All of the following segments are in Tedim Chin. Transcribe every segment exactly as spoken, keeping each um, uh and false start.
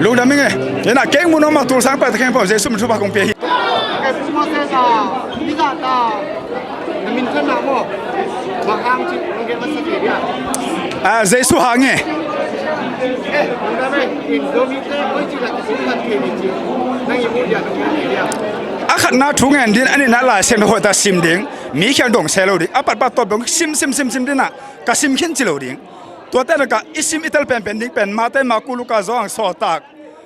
Lungdam ing e. Ina keng mun om a tulsa pah ta khempeuh Jesu min thupha kong pia hi. Kei Moses a, i zahtak, na min khan na maw? Bang hang ci, nong gen masa kei dia. Ah, Jesu hang e. Eh, lungdam e, in Zomite koici lak kisim khan kei ni ci. Nang i mu dia, nong gen kei dia. A khatna thu ngen ding, a nihna Lai Siangtho hoih ta sim ding, mi khiang dong se lo ding, a patpat tawp dong sim, sim, sim, sim ding a, ka sim khin ci lo ding. Tuate lakah i sim i tel penpen ding pen Mate, Maku, Luka, Johan, Sawltak,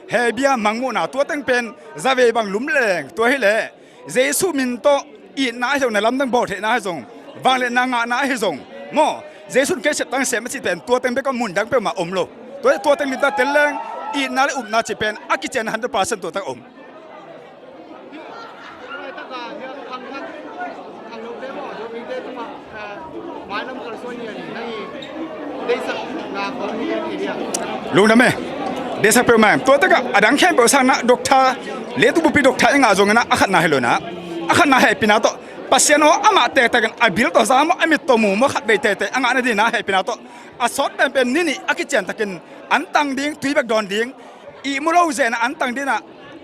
Hebru, Mangmuhna, tua teng pen zavei bang lum leng, tua hileh Jesu min tawh itna ahi zong, na lamdang bawl theihna ahi zong, vangliatna ngahna ahi zong, maw, Jesu in kei septang sem a cih pen tua teng bek a, mun dang peuhmah om lo. Tua, tua teng limta tel leng itna le upna cih pen a kician hundred percent tua teng om. Lungdam e. Deihsak peuhmah. Tua takah a dang khempeuh sangin ah doctor, leitung buppi doctor i ngah zongin ah a khatna hi lo in ah, a khatna hehpihna tawh Pasian aw, amah tektek in a bil tawh za maw, a mit tawh mu maw, khatvei teitei a ngah nadingin ah hehpihna tawh a sawt penpen ni nih a kiciantakin an tang ding, tui bek dawn ding, ihmu lo zen a an tang ding a,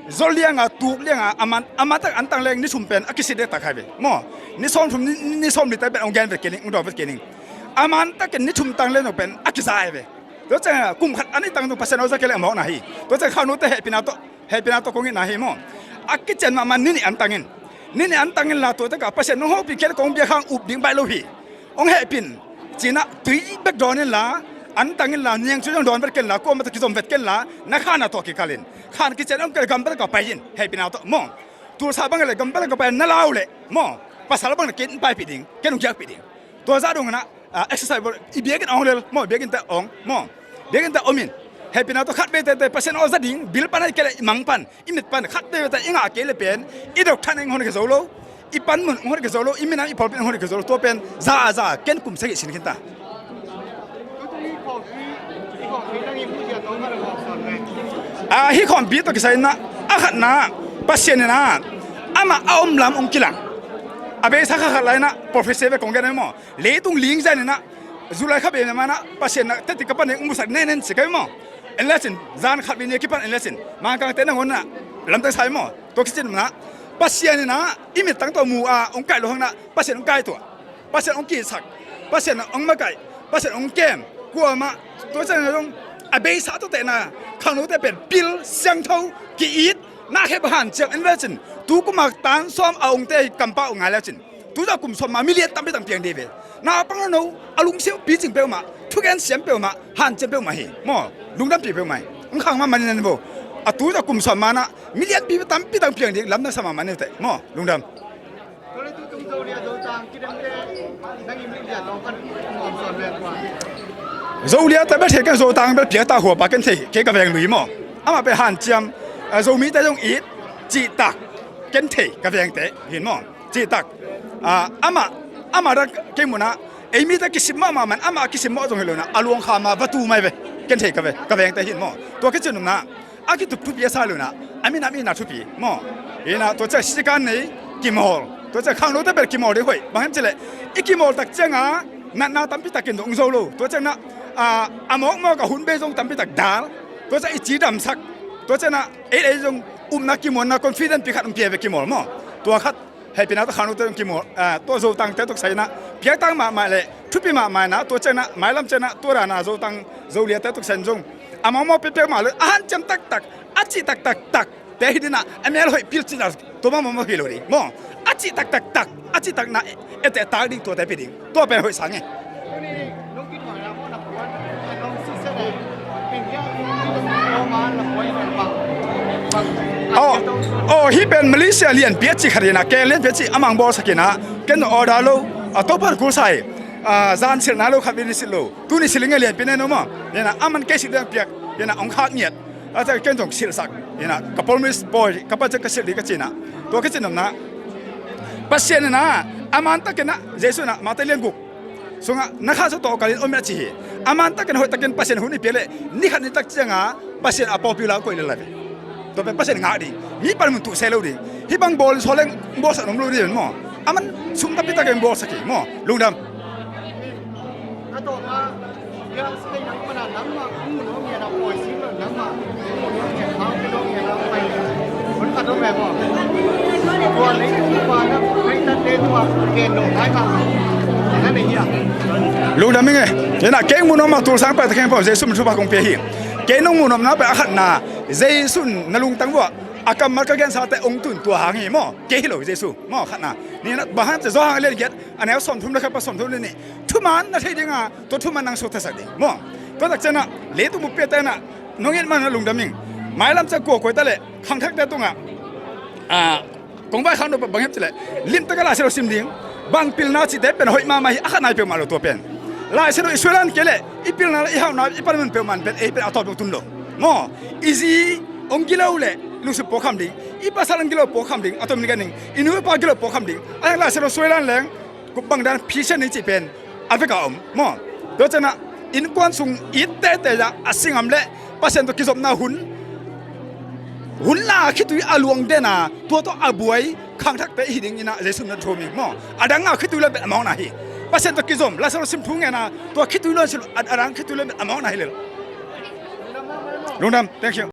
zol liang a, tuk liang a, a man, a man tak an tang leng ni thum pen a kisit dektak hi ve maw. Ni sawm thum, ni, ni sawm li te pen hong gen vet kei ning, hong dawn vet kei ning. A man takin ni thum tang leng zong pen a kiza hi ve. Tua ciang a kum khat a ni tang zong Pasian aw za kei leng a mawkna hi. Tua ciang khangnote hehpihna tawh, hehpihna tawh kong itna hi maw. A kician mahmah ni nih an tang in. Ni nih an tang inla tua takah Pasian nong hopih kei leh kong biak hang up ding baih lo hi. Hong hehpih in, ci-in ah tui bek dawn inla, an tang inla, niangtui zong dawn vet kei inla, kuamah tawh kizom vet kei inla, na khan a tawh kikal in. Khan kician om kei leh gam bel ka pai in, hehpihna tawh maw. Tulsa bang leh gam bel ka pai in na lau leh maw, pasal bang leh ken paipih ding, ken hong kiakpih ding. Tua zah dongin ah, ah, exercise bawl, i biakinn ah hong lel maw, biakinn te ah hong maw, biakinn te ah om in. Hehpihna tawh khatvei teitei Pasian aw za ding, bil pan ahih kei leh i mang pan, i mit pan khatvei teitei i ngah kei leh pen i doctor in hong hotkhiat zo lo, i panmun hong hotkhiat zo lo, i minam i pawlpi hong hotkhiat zo lo. Tua pen za a za a ken kum sagih sin khin ta. Ah, hih khawmpi tawh kisai in ah, a khatna, Pasian in ah amah a om lam hong kilang. A beisa kha khat lai in ah prophecy ve kong gen hi maw. Leitung ling zan in ah, July kha bei mah in ah Pasian in ah teci ka pan ding hong musak nen nen ci ka hi maw. En le cin, zan khat bei ni a kipan en le cin, Mangkangte nangawn in ah lamdang sa hi maw. Tua kici in ah Pasian in ah i mittang tawh mu a hong kaih loh hang in ah Pasian hong kaih tuah. Pasian hong kitsak, Pasian hong makaih, Pasian hong kem, kuamah, tua ciang zong a beisa tawh tehna, khangnote pen pil, siangtho, ki-it, na khep hanciam en ve cin, tu kum a tan sawm a hongte hi kampau ngai le cin, tu zah kum sawm ma million tampi tang piang dih ve. Naupang nono, a lungsim picing peuhmah, thugen siam peuhmah, hanciam peuhmah hi maw, lungdampi peuhmah hi. Hong khang mahmah ni nan bo. A tu zah kum sawm ma in ah million pi tampi tang piang dih, lamdang sa mahmah ni teh maw, lungdam. Zolia te bel thei keng, Zotang bel piakta huapa ken thei kei ka veng lui maw. Amah pen hanciam, eh, Zomite zong it, cihtak ken thei ka vengte hin maw. Cihtak, ah, amah, amah dah kei mun ah, ei mite kisim mahmah man, amah kisim mawh zong hi lo in ah, a luang kha ma va tu mai ve, ken thei ka ve, ka vengte hin maw. Tua kici nopna a kitup thupi a sa lo in ah, a minam itna thupi maw. Ina tua ciang sikan nei kimawl, tua ciang khangnote bel kimawl ding hoih. Bang hiam cih leh i kimawl tak ciangin natna tampi takin zong zo lo. Tua ciangin ah, a, a mawkmawk a hun bei zong tampi tak dal. Tua ciang i cidamsak. Tua ciangin ah ei ei zong upna kimuanna confident pi khat hong pia ve kimawl maw. Tua khat hehpihna tawh khangnote zong kimawl, ah, tua Zotangte tawh kisai in ah piaktang mahmah leh thupi mahmah in ah, tua ciangin ah mailam ciangin ah tua dan a Zotang Zoliate tawh kisai in zong a mawkmawk piakpiak mah lo, a hanciam taktak, a cih taktaktak te hi ding in ah, a mel hoih pil cih tak tua mah mawkmawk hi lo ding maw. A cih taktaktak, a cih takna eteh tak ding tuate pi ding. Tua pen hoih sang e. Aw, aw, hih pen Malaysia lianpi a cih khat hi in ah, keng lianpi a cih a mang bawlsak in ah, ken zong order lo, a, Topa in kul sa hi, a, zan silh nai lo khat vei ni silh lo, tuni silh ing e lianpi nen om a, hi in ah, a man kei silh liang piak, hi in ah, hong khak ngiat. A ciang ken zong silhsak, hi in ah, ka promise bawi, ka pa ciang ka silh ding ka ci in ah, tua ka ci nopna. Pasian in ah, a man takin ah, Jesu in ah, Mate lian guk sungah na kha zo tawh kalin om in a ci hi. A man takin hoih takin Pasian hun i piak leh ni khat ni tak ciangin Pasian a pawlpi lam koih lel lai ve. Tua pen Pasian ngak ding, mi panmun tuh se lo ding. Hih bang bawl in sawl leng bawlsak nuam lo ding maw. A man sum tampi takin bawlsak hi maw. Lungdam. A tawpna, biak site nang pan a nangmah hong mu nuam hi a, na pawi sim lo nangmah hong mu nuam hi a. Lungdam ing e. Kei na kei muhnop mah tulsang pah te khempeuh Jesu min thupha kong pia hi. Kei nong muhnopna pah a khatna, Jesu na lungtang vua a kammal ka gensa te ong tun tua hang hi maw. Kei hi lo Jesu maw khatna. Nihna bang hang ci Johan a lian giat a neu sawmthum le khat pan sawmthum le nih. Thuman na thei dinga tua thuman nang suaktasak ding maw. Tua tak cianah leitung buppi a tenah nong it man a lungdam ing. Mailam ciang kuakuai ta leh khangthakte tungah kong vaikhak nop bang hiam cileh limtak a Lai Siangtho sim ding. Bang pilna cihte pen hoih mahmah hi a khat nai peuhmah lo tua pen. Lai Siangtho i suailan kei leh i pilna le i hauhna i panmun peuhmah pen ei pen a tawp dong tun lo maw. I zi ong gilo leh lungsim pawkham ding. I pasal ong gilo pawkham ding a tom ni ka ning. I nu i pa gilo pawkham ding a heng Lai Siangtho suailan leng kup bang dan phisian ning cih pen a vek a om maw. Tua cianah innkuan sung it teitei ah a singam le Pasian tawh kizopna hun hun la khitui a luang dena tua tawh a buai khangthakte i hi ding inah Jesu min thum ing maw. A dang a khitui luan bet a mawkna hi. Pasian tawh kizom Lai Siangtho sim thu ngena tua khitui luan sil a dang khitui luan bet a mawkna hi lel. Lungdam. Thank you.